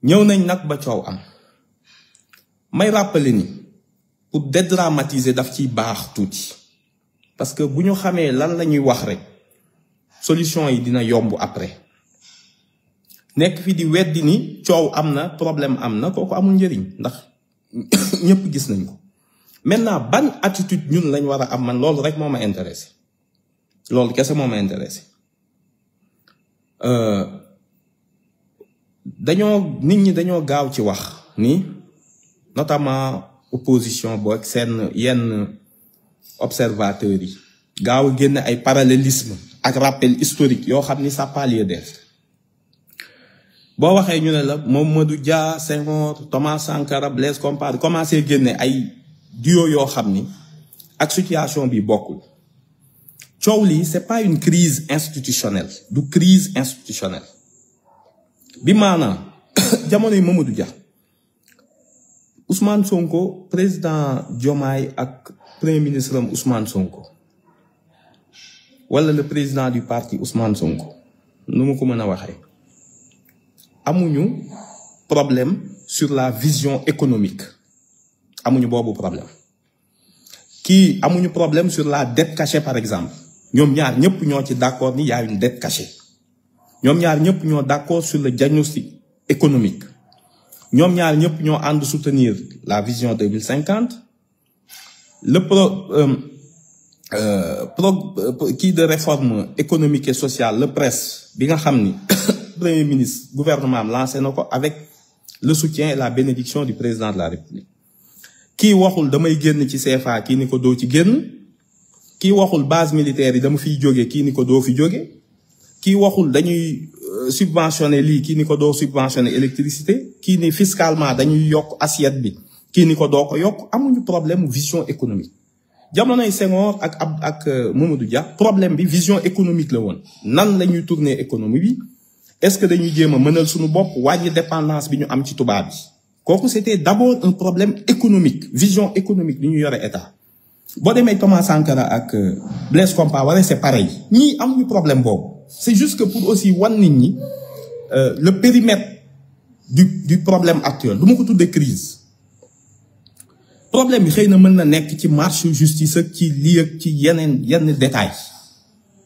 ñëw nañ nag ba coow am may rappeler ni pour dédramatiser daf ciy baax tuuti parce que bu ñu xamee lan la ñuy wax rek solution yi dina yomb après nekk fi di weddi ni coow am na problème am na kooku amul njëriñ ndax ñëpp gis nañ ko maintenant ban attitude ñun lañ war a am man loolu rek moo ma intéressé loolu kese moo ma intéressé nit ñi dañoo gaaw ci wax ni notamment opposition boog seen yenn observateurs yi gaaw a génn ay parallélisme ak rappel historique yoo xam ni ça n'a pas lieu d'être boo waxee ñu ne la Mamadou Dia Senghor Thomas Sankara Blaise Compaoré commencé génne ay duo yoo xam ni ak situation bi bokkul coow lii c'est pas une crise institutionnelle du crise institutionnelle bi maanaam jamono yi Mamadou Dia Ousmane Sonko président Diomaye ak premier ministre am Ousmane Sonko wala le président du parti Ousmane Sonko nu mu ko mën a waxee amuñu problème sur la vision économique amuñu boobu problème kii amuñu problème sur la dette cachée par exemple ñoom ñaar ñëpp ñoo ci d'accord ni y a une dette cachée ñoom ñaar ñëpp ñoo d'accord sur le diagnostic économique ñoom ñaar ñëpp ñoo ànd soutenir la vision 2050 kii de réforme économique et sociale le PRES bi nga xam ni premier ministre gouvernement am lancé na ko avec le soutien et la bénédiction du président de la République kii waxul damay génn ci CFA kii ni ko doo ci génn kii waxul base militaire yi dama fiy jóge kii ni ko doo fi jóge kii waxul dañuy subventionner lii kii ni ko doo subventionner électricité kii ni fiscalement dañuy yokk assiette bi kii ni ko doo ko yokk amuñu problème vision économique jamonoy Senghor ak Mamadou Dia problème bi vision économique la woon nan la ñuy tourner économie bi est-ce que dañuy jéem a mënal suñu bopp wàññi dépendance bi ñu am ci tubaab bi kooku c'était d'abord un problème économique vision économique bi ñu yore état boo demee Thomas Sankara ak Blaise Compaoré c'est pareil ñii amuñu problème boobu c'est juste que pour aussi wan nit ñi le périmètre du problème actuel du ma ko tuddee crise problème bi xëy na mën na nekk ci marche justice ak ci lii ak ci yenn détails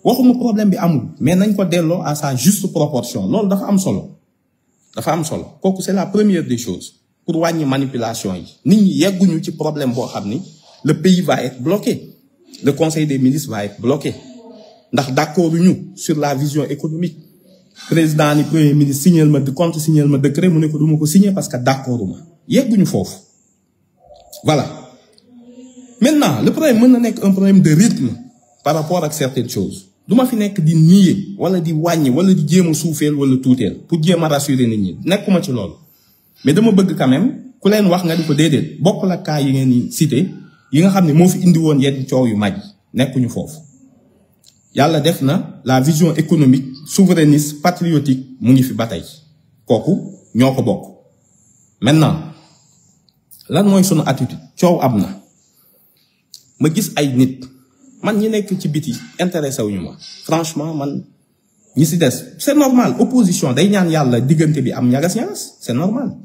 waxuma problème bi amul mais nañ ko delloo à sa juste proportion loolu dafa am solo kooku c'est la première des choses pour wàññi manipulation yi nit ñi yegguñu ci problème boo xam ni le pays va être bloqué le conseil des ministres va être bloqué ndax d'accord ñu sur la vision économique président ni premier ministre signal ma décret mu ne ko duma ko signer parce que d'accord ma yegguñu foofu voilà maintenant le problème mën na nekk un problème de rythme par rapport ak certaines choses duma fi nekk di nier wala di wàññi wala di jéem a suufeel wala tuuteel pour jéem a rassurer nit ñi nekkuma ci loolu mais dama bëgg quand même ku leen wax nga di ko déedéet bokk la cas yi ngeen di cité yi nga xam ne moo fi indi woon yenn coow yu mag yi nekkuñu foofu yàlla def na la vision économique souverainiste patriotique mu ngi fi ba tey kooku ñoo ko bokk maintenant lan mooy sunu attitude coow am na ma gis ay nit man ñi nekk ci biti intéressé wuñu ma franchement man ñi si des c'est normal opposition day ñaan yàlla diggante bi am ñagas-ñagas c'est normal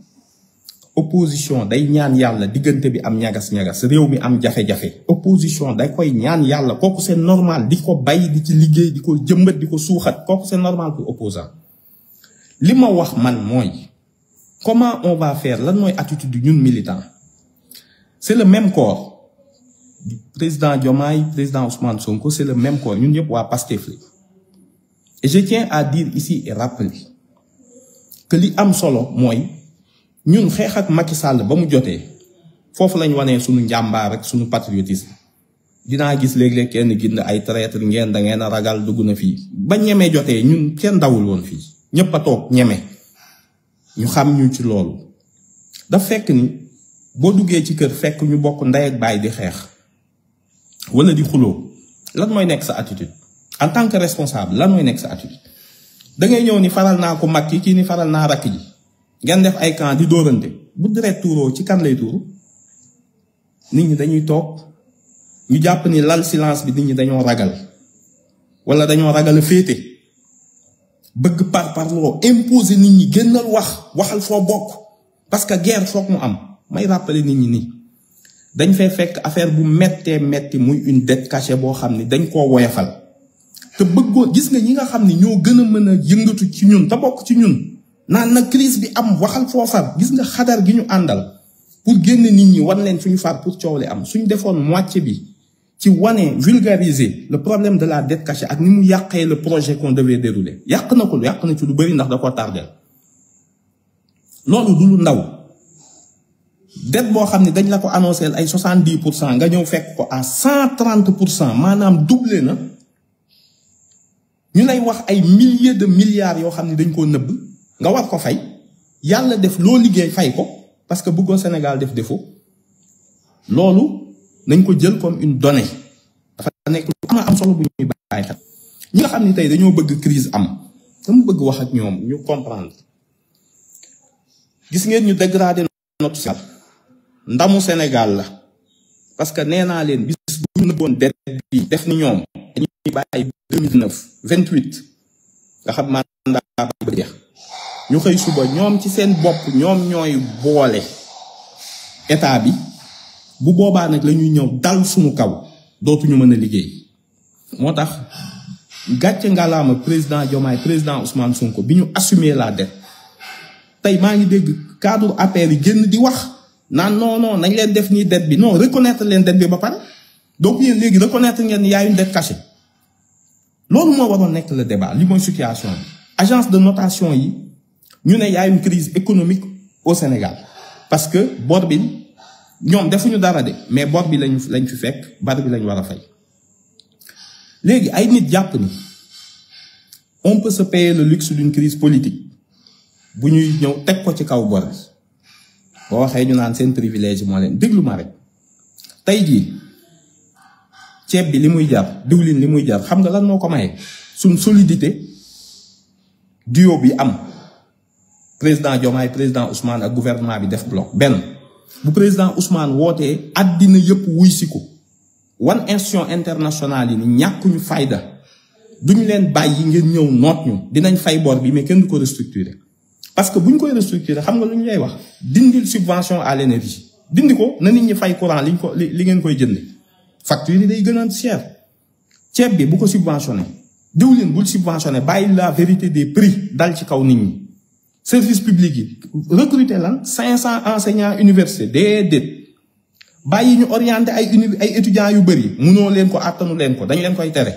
opposition day ñaan yàlla diggante bi am ñagas-ñagas réew mi am jafe-jafe opposition day koy ñaan yàlla kooku c'est normal di ko bay di ci liggéey di ko jëmbat di ko suuxat kooku c'est normal pour opposant li ma wax man mooy comment on va faire lan mooy attitude du ñun militant c'est le même corps du président Diomaye président Ousmane Sonko c'est le même corps ñun ñëpp waa Pastef la et je tiens à dire ici et rappeler que li am solo mooy ñun xeex ak Macky Sall ba mu jotee foofu lañ wanee suñu njàmbaar ak suñu patriotisme dinaa gis léeg-léeg kenn gind ay traître ngeen da ngeen a ragal dugg na fii ba ñeme jotee ñun kenn dawul woon fii ñëpp a toog ñeme ñu xam ñu ci loolu daf fekk ni boo duggee ci kër fekk ñu bokk ndey ak baay di xeex wala di xuloo lan mooy nekk sa attitude en tant que responsable lan mooy nekk sa attitude da ngay ñëw ni faral naa ko mag kii ni faral naa rakk ji ngeen def ay camp di dóorante bu deret tuuroo ci kan lay tuuru nit ñi dañuy toog ñu jàpp ni lal silence bi nit ñi dañoo ragal wala dañoo ragal a féete bëgg parparloo imposer nit ñi génnal waxal foo bokk parce que guerre foog mu am may rappeler nit ñi nii dañ fay fekk affaire bu metti muy une dette cachée boo xam ni dañ koo woyafal te bëggoo gis nga ñi nga xam ni ñoo gën a mën a yëngatu ci ñun te bokk ci ñun naan na crise bi am waxal foo far gis nga xadar gi ñu àndal pour génne nit ñi wan leen suñu far pour coow li am suñu defoon moitié bi ci wane vulgariser le problème de la dette cachée ak ni mu yàqee le projet qu'on devait dérouler yàq na ci lu bari ndax da ko tardel loolu du lu ndaw dette boo xam ne dañ la ko annoncé ay 70% nga ñëw fekk ko à 130% maanaam doublé na ñu lay wax ay milliers de milliards yoo xam ne dañ koo nëbb nga war ko fay yàlla def loo liggéey fay ko parce que bëggoo Sénégal def défaut loolu nañ ko jël comme une donnée dafa nekk lu am solo bu ñuy bàyyi xel ñi nga xam ne tey dañoo bëgg crise am dama bëgg wax ak ñoom ñu comprendre gis ngeen ñu dégrader notre Sénégal ndamu Sénégal la parce que nee naa leen bis bu ñu nëbboon dette bi def ni ñoom dañuy bàyyi 2029 28 nga xam mandat ba jeex ñu xëy suba ñoom ci seen bopp ñoom ñooy boole état bi bu boobaa nag la ñuy ñëw dal suñu kaw dootuñu mën a liggéey moo tax gàcce ngalaama président Diomaye président Ousmane Sonko bi ñu assumer la dette tey maa ngi dégg cadre APR yi génn di wax naan non nañ leen def nii dette bi non reconnaître leen dette bi ba pare donc yéen léegi reconnaître ngeen y a une dette cachée loolu moo waroon nekk le débat li mooy situation bi agence de notation yi ñu ne y a une crise économique au Sénégal parce que bor bi ñoom defuñu dara de mais bor bi lañ fi fekk bari bi lañ war a fay léegi ay nit jàpp ni on peut se payer le luxe d'une crise politique bu ñuy ñëw teg ko ci kaw bor bi boo waxee ñu naan seen privilège moo leen déglu ma rek tey jii ceeb bi li muy jar diwlin li muy jar xam nga lan moo ko maye suñ solidité duo bi am président Diomaye président Ousmane ak gouvernement bi def bloc benn bu président Ousmane wootee àddina yëpp wuy si ko wan institution internationale yi ni ñàkkuñu fayda duñu leen bàyyi ngeen ñëw noot ñu dinañ fay bor bi mais kenn du ko restructurer parce que bu ñu koy restructurer xam nga lu ñu lay wax dindil subvention à l'énergie dindi ko na nit ñi fay courant li ngeen koy jënd facture yi day gën a cher ceeb bi bu ko subventionné diwlin bul subventionné bàyyi la vérité des prix dal ci kaw nit ñi service public yi recruter lan 500 enseignants université déedéet bàyyi ñu orienté ay étudiants yu bëri munoo leen ko attanu leen ko dañ leen koy tere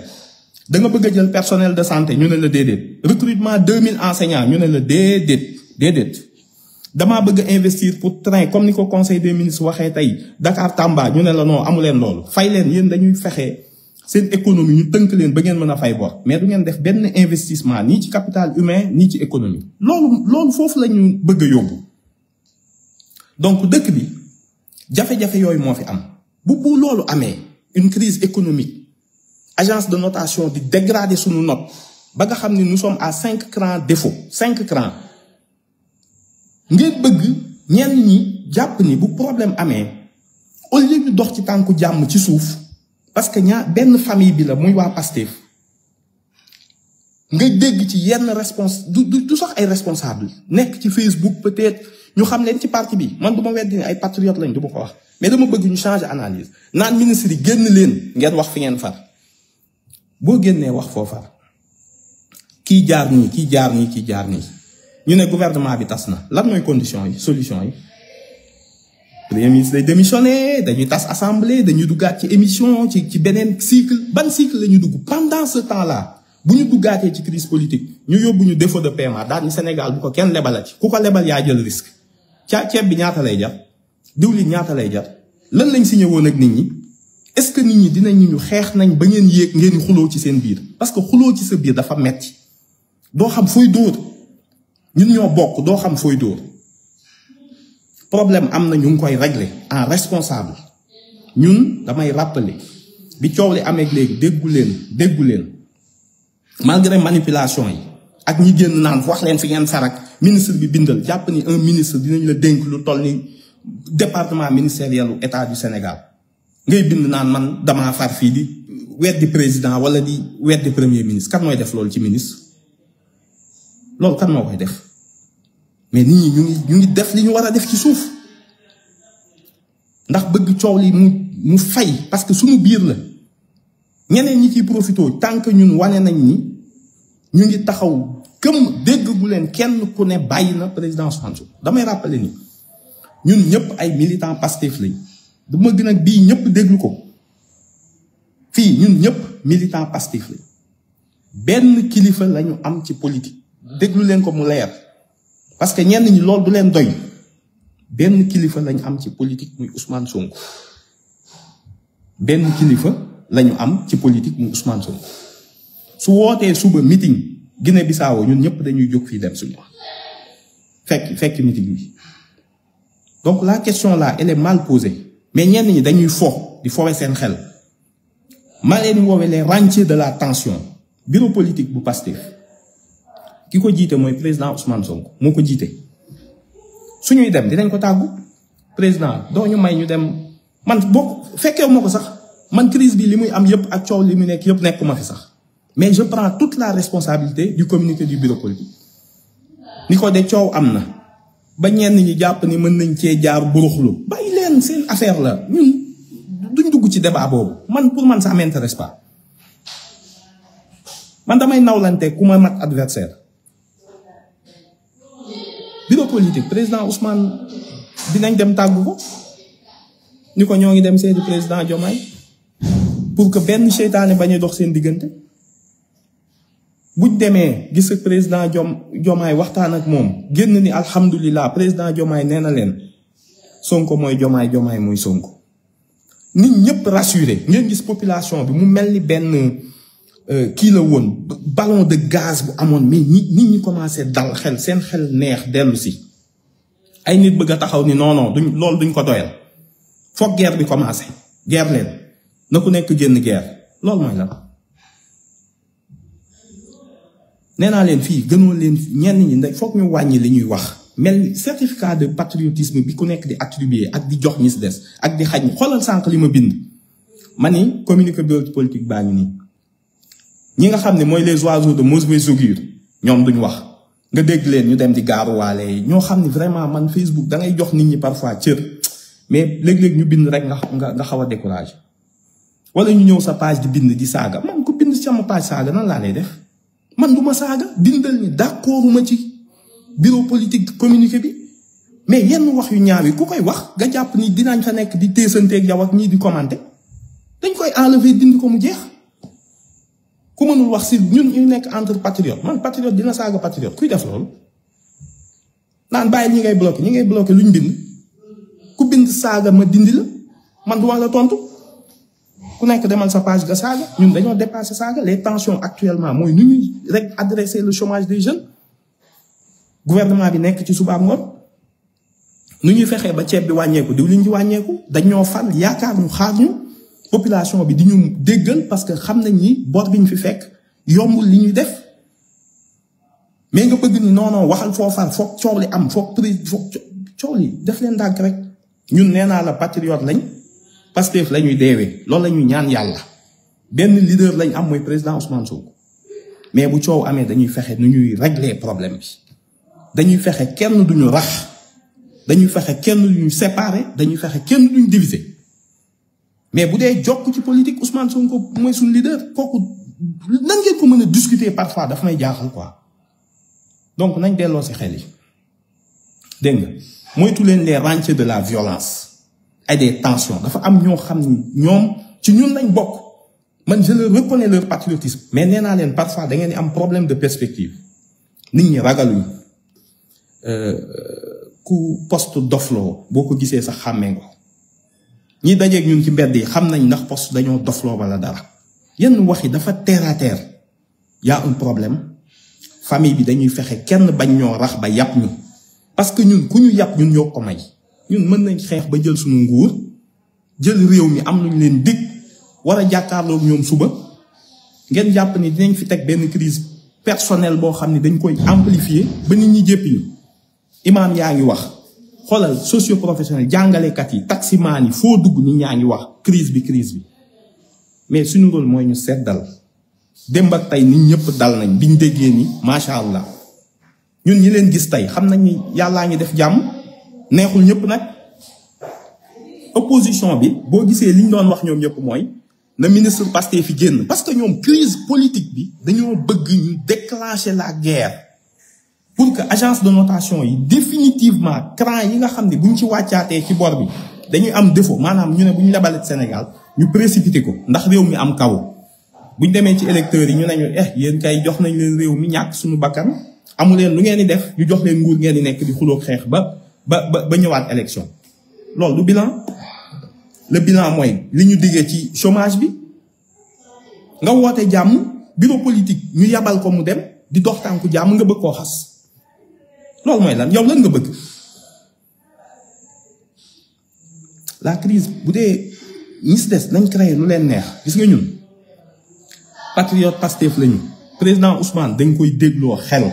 da nga bëgg a jël personnel de santé ñu ne la déedéet recrutement 2000 enseignants ñu ne la déedéet damaa bëgg a investir pour train comme ni ko conseil des ministres waxee tey Dakar Tamba ñu ne la non amu leen loolu fay leen yéen dañuy fexe seen économie ñu tënk leen ba ngeen mën a fay bor mais du ngeen def benn investissement nii ci capital humain nii ci économie loolu foofu la ñu bëgg a yóbbu donc dëkk bi jafe-jafe yooyu moo fi am bu loolu amee une crise économique agence de notation di dégrader suñu note ba nga xam ne nous sommes à 5 crans défaut 5 crans ngeen bëgg ñenn ñi jàpp ni bu problème amee au lieu ñu dox ci tànku jàmm ci suuf parce que benn famille bi la muy waa Pastef nga dégg ci yenn du sax ay responsable nekk ci Facebook peut-être ñu xam leen ci parti bi man du ma weddi ne ay patriotes lañ du ma ko wax mais dama bëgg ñu changer analyse naan ministre yi génn leen ngeen wax fi ngeen far boo génnee wax foo far kii jaar nii ñu ne gouvernement bi tas na lan mooy condition yi solution yi premier ministre day démissionné dañuy tas assemblée dañuy duggaat ci émission ci beneen cycle ban cycle la ñu dugg pendant ce temps là bu ñu duggaatee ci crise politique ñu yóbbu ñu défaut de paiement daal ni Sénégal bu ko kenn lebalati ku ko lebal yaa jël risque ceeb bi ñaata lay jar diwlin ñaata lay jar lan lañ signé woon ak nit ñi est-ce que nit ñi dinañu ñu xeex nañ ba ngeen yéeg ngeen xuloo ci seen biir parce que xuloo ci sa biir dafa metti doo xam fooy dóor ñun ñoo bokk doo xam fooy dóor problème am na ñu ngi koy régler en responsable ñun damay rappeler bi coow li amee léegi déggu leen malgré manipulation yi ak ñi génn naan wax leen fi ngeen farak ministre bi bindal jàpp ni un ministre dinañ la dénk lu toll ni département ministériel u état du Sénégal ngay bind naan man damaa far fii di weddi président wala di weddi premier ministre kan mooy def loolu ci ministre loolu kan moo koy def mais nit ñi ñu ngi def li ñu war a def ci suuf ndax bëgg coow li mu fay parce que suñu biir la ñeneen ñi ciy profité tant que ñun wane nañ ni ñu ngi taxaw këm dégg gu leen kenn ku ne bàyyi na président Ousmane Sonko damay rappeler ni ñun ñëpp ay militants Pastef lañ dama gën a bii ñëpp déglu ko fii ñun ñëpp militant Pastef lañ benn kilifa lañu am ci politique déglu leen ko mu leer parce que ñenn ñi loolu du leen doy benn kilifa lañu am ci politique muy Ousmane Sonko benn kilifa lañu am ci politique muy Ousmane Sonko su wootee suba meeting Guinée Bissau ñun ñëpp dañuy jóg fii dem suñu fekk meeting bi donc la question là elle est mal posée mais ñenn ñi dañuy di fowe seen xel ma leen woowee les rentiers de la tension bureau politique bu Pastef ki ko jiite mooy président Ousmane Sonko moo ko jiite suñuy dem dinañ ko tàggu président doo ñu may ñu dem man boo fekkee moo ko sax man crise bi li muy am yëpp ak coow li mu nekk yëpp nekkuma fi sax mais je prends toute la responsabilité du communiqué du bureau politique ni ko de coow am na ba ñenn ñi jàpp ni mën nañ cee jaar buruxlu bàyyi leen seen affaire la ñun duñ dugg ci débat boobu man pour man ça m'intéresse pas man damay nawlante ku ma mat adversaire bureau politique président Ousmane dinañ dem tàggu ko ni ko ñoo ngi dem seeti président Diomaye pour que benn seytaane bañ a dox seen diggante buñ demee gis ak président Diomaye waxtaan ak moom génn ni alhamdulilah président Diomaye nee na leen Sonko mooy Diomaye Diomaye mooy Sonko nit ñëpp rassuré ngeen gis population bi mu mel ni benn kii la woon ballon de gaz bu amoon mais nit ñi commencé dal xel seen xel neex dellu si ay nit bëgg a taxaw ni non loolu duñ ko doyal foog guerre bi commencé guerre leen na ku nekk génn guerre loolu mooy la nee naa leen fii gënoo leen ñenn ñi ndax foog ñu wàññi li ñuy wax mel ni certificat de patriotisme bi ku nekk di attribuer ak di jox ñi si des ak di xañ xoolal sànq li ma bind ma ni communiqué politique baa ngi nii ñi nga xam ne mooy les oiseaux de mauvais augure ñoom duñ wax nga dégg leen ñu dem di gaaruwaale yi ñoo xam ne vraiment man Facebook da ngay jox nit ñi parfois cër mais léeg-léeg ñu bind rek nga xaw a découragé wala ñu ñëw sa page di bind di saaga man ku bind sama page saaga nan laa lay def man du ma saaga bindal ni d'accord ma ci bureau politique communiqué bi mais yenn wax yu ñaaw yi ku koy wax nga jàpp ni dinañ fa nekk di teesanteeg yow ak ñii di commenter dañ koy enlever dindi ko mu jeex ku mënul wax si ñun ñu nekk entre patriote man patriote dina saaga patriote kuy def loolu naan bàyyi ñi ngay bloqué luñ bind ku bind saaga ma dindi la man duma la tontu ku nekk demal sa page nga saaga ñun dañoo dépassé saaga les tensions actuellement mooy nu ñuy rek adresser le chômage des jeunes gouvernement bi nekk ci suba ngoon nu ñuy fexee ba ceeb bi wàññeeku diwlin ji wàññeeku dañoo fal yaakaar ñu xaar ñu population bi di ñu déggal parce que xam nañ ni bor bi ñu fi fekk yombul li ñuy def mais nga bëgg ni non waxal foofar foog coow li am foog coow li def leen ndànk rek ñun nee naa la patriote lañ Pastef la ñuy deewee loolu la ñuy ñaan yàlla benn leader lañ am mooy président Ousmane Sonko mais bu coow amee dañuy fexe nu ñuy régler problème bi dañuy fexe kenn duñu rax dañuy fexe kenn duñu séparer dañuy fexe kenn duñu diviser mais bu dee jokk ci politique Ousmane Sonko mooy suñu leader kooku nan ngeen ko mën a discuter parfois daf may jaaxal quoi donc nañ delloo si xel yi dégg nga moytu leen les rentiers de la violence et des tensions dafa am ñoo xam ni ñoom ci ñun lañ bokk man je leur reconnais leur patriotisme mais nee naa leen parfois da ngeen di am problème de perspective nit ñi ragaluñ ku poste dofloo boo ko gisee sax xàmmee ko ñi dajeeg ñun ci mbedd yi xam nañ ndax poste dañoo dofloo wala dara yenn wax yi dafa terre à terre y a un problème famille bi dañuy fexe kenn bañ ñoo rax ba yàpp ñu parce que ñun ku ñu yàpp ñun ñoo ko may ñun mën nañ xeex ba jël suñu nguur jël réew mi am luñ leen dig war a jàkkaarloog ñoom suba ngeen jàpp ni dinañ fi teg benn crise personnelle boo xam ne dañ koy amplifier ba nit ñi jéppi ñu imaam yaa ngi wax xoolal socio-professionnel jàngalekat yi taximaan yi foo dugg nit ñaa ngi wax crise bi mais suñu rôle mooy ñu seddal démb ak tey nit ñëpp dal nañ biñ déggee ni macha allah ñun ñi leen gis tey xam nañ ni yàllaa ngi def jàmm neexul ñëpp nag opposition bi boo gisee li ñu doon wax ñoom ñëpp mooy na ministre Pastef fi génn parce que ñoom crise politique bi dañoo bëgg ñu déclencher la guerre pour que agence de notation yi définitivement cran yi nga xam ne buñ ci wàccaatee ci bor bi dañuy am défaut maanaam ñu ne bu ñu lebalee Sénégal ñu précipité ko ndax réew mi am kaw buñ demee ci électeurs yi ñu nañu yéen kay jox nañ leen réew mi ñàkk suñu bakkan amu leen lu ngeen di def ñu jox leen nguur ngeen di nekk di xuloo xeex ba ñëwaat élection loolu du bilan le bilan mooy li ñu diggee ci chômage bi nga woote jàmm bureau politique ñu yabal ko mu dem di dox tànku jàmm nga bëgg koo xas loolu mooy lan yow lan nga bëgg la crise bu dee ñi si des nañ créé lu leen neex gis nga ñun patriote Pastef lañu président Ousmane dañ koy dégloo xel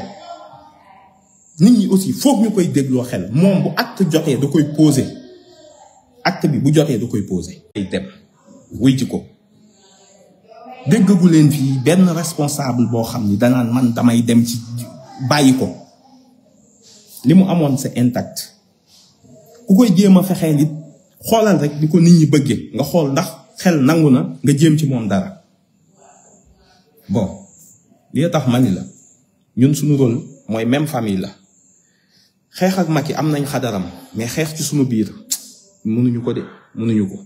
nit ñi aussi foog ñu koy dégloo xel moom bu acte jotee da koy posé acte bi bu jotee da koy posé ay dem wuy ci ko déggagu leen fii benn responsable boo xam ni danaan man damay dem ci bàyyi ko li mu amoon c'est intact ku koy jéem a fexee nit xoolal rek di ko nit ñi bëggee nga xool ndax xel nangu na nga jéem ci moom dara bon li tax ma ni la ñun suñu rôle mooy même famille la xeex ak Macky am nañ xadaram mais xeex ci suñu biir mënuñu ko de mënuñu ko